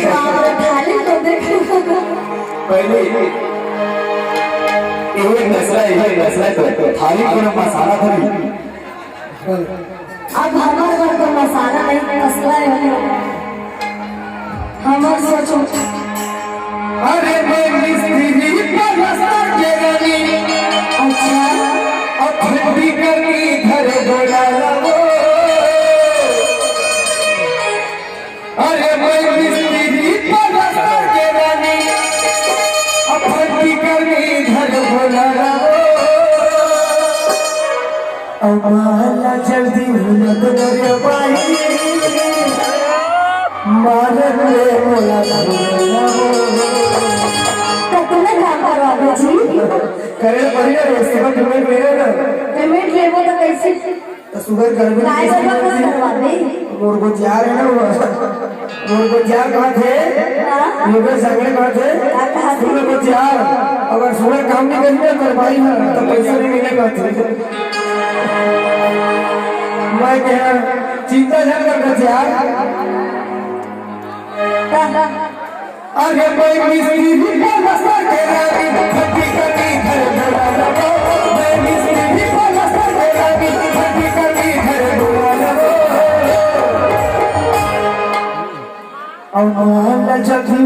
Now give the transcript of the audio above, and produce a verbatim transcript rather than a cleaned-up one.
बाप रे, थाली तो देख। पहले ये नसला, ये नसला तो थाली पूरा मसाला था। अब हमर बर तो मसाला नहीं, नसला है। हमर सोचो। अरे मैं मिस्त्री पलस्तर के रानी। अच्छा। अब फंडी करनी धर बोला वो। अरे मैं मिस्त्री पलस्तर के रानी, अब फंडी करनी धर बोला वो। अब माला जल्दी हुलत करे बाई, मारत रे मोला धर बोला वो। कतना काम करवाबे जी? करे बढ़िया रे, सेवा पेमेंट ले ना। पेमेंट लेबो तो कैसे? तो सुगर करबे काय नहीं करबा, करबे? मोर गोतियार है ना वो। मोर गोतियार कहाँ थे? हाँ? योगेश सागरे कहाँ थे? हाँ, कहाँ थे? सुगर गोतियार, अगर सुगर काम नहीं करी ना, तो भाई, तो पैसा नहीं मिले कहाँ थे? मैं कहा, चिंता झन कर गोतियार। हाँ, हाँ। अरे भाई मिस्त्री पलस्तर के रानी, फटी कटी घर बना लगो। भाई मिस्त्री पलस्तर के रानी, फटी कटी घर बना लगो। और माला जल्दी